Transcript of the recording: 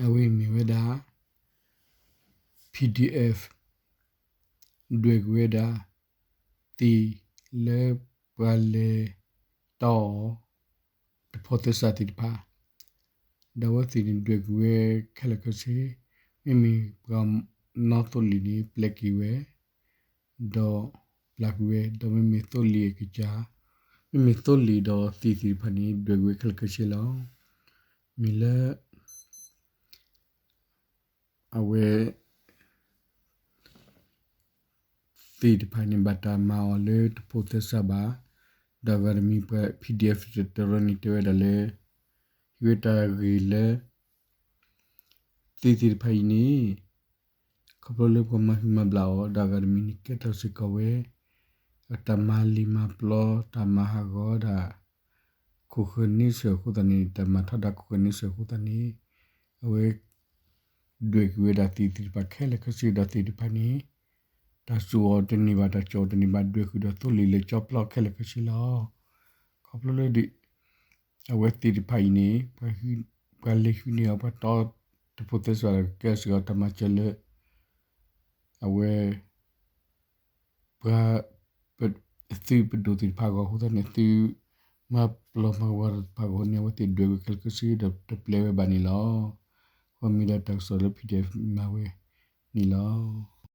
အဝဲအံၤမ့ၢ်ဝဲဒၣ် PDF ဒွဲၣ်ကွံာ်ဝဲဒၣ် သ့ၣ်လၢပှၤလဲၤတီၢ်အီၤ တဖိးသဲစးသ့ၣ်တဖၣ်, ဒီးအဝဲသ့ၣ်န့ၣ်ဒွဲၣ်ကွံာ်ဝဲခဲလၢာ်ခဲဆ့, မ့မ့ၢ်ပှၤနီၣ်သိလ့ၣ်န့ၣ် ပျဲက့ၤဝဲ ဒီးပျဲကွံာ်ဝဲ, ဒီးမ့မ့ၢ်သိလ့ၣ်အကစၢ်, မ့မ့ၢ်သိလ့ၣ်ဒီးသ့ၣ်သ့ၣ်တဖၣ်န့ၣ် ဒွဲၣ်ကွံာ်ဝဲခဲလၢာ်ခဲဆ့လီၤ. မ့ၢ်လၢ အဝဲ သ့ၣ်တဖၣ်န့ၣ် ဘၣ်တၢ်မၤအီၤလၢတဖိးသဲစးဘၣ်, ဒီးအဂၤတမံၤ ပှၤ PDF တရၢန့ၣ် တဲဝဲဒၣ်လၢ ဟ့ၣ်ဝဲတၢ်ဂ့ၢ်လၢ သ့ၣ်သ့ၣ်တဖၣ်အံၤန့ၣ် ခီဖျိလၢပှၤမၤဟုၣ်မၤဘျးအီၤ ဒီးအဂၤတမံၤန့ၣ် ကဲထီၣ်စ့ၢ်ကီးဝဲ အတၢ်မၤလံာ်မၤပျီ တၢ်မၤဟးဂီၤဒၣ် ခိၣ်ဃၢၤန့ဆၢၣ်အဃိသတးန့ၣ် တၢ်မၤထီဒါခိၣ်ဃၢၤန့ဆၢၣ်အဃိသတးန့ၣ် အဝဲ ဒွဲၣ်ကွံာ်ဝဲဒၣ်သ့ၣ်သ့ၣ်တဖၣ်ခဲလၢာ်ခဲဆ့ဒီးသ့ၣ်တဖၣ်န့ၣ် တၢ်စိာ်အီၤတန့ၢ်ဘၣ် တၢ်ကၠီအီၤတန့ၢ်ဘၣ် ဒွဲၣ်ဃုာ်ဒီးသိလ့ၣ်လၢကၠီပျီခဲလၢာ်ခဲဆ့လီၤ. ခီဖျိလၢ အဝဲသ့ၣ်တဖၣ်အံၤန့ၣ် ပှၤလဲၤဟုၣ်န့ၢ်အီၤ ပှၤတီတဖိးသဲစးဒီး ကဲစ့ၢ်ကီးတၢ်မၤစၢၤလၢ အဝဲ ပှၤ သုးပဒိၣ်သ့ၣ်တဖၣ်အဂီၢ်အဃိသတးန့ၣ် သုးမၤပျီမၤဝၤတဖၣ်အဂီၢ်န့ၣ် အဝဲသ့ၣ်ဒွဲၣ်ကွံာ်ခဲလၢာ်ခဲဆ့ဒီးတပျဲဝဲဘၣ်န့ၣ်လီၤ. အဃိမ့ၢ်ဒၣ်တၢ်ကစီၣ်လၢ PDF မၤဝဲန့ၣ်လီၤ.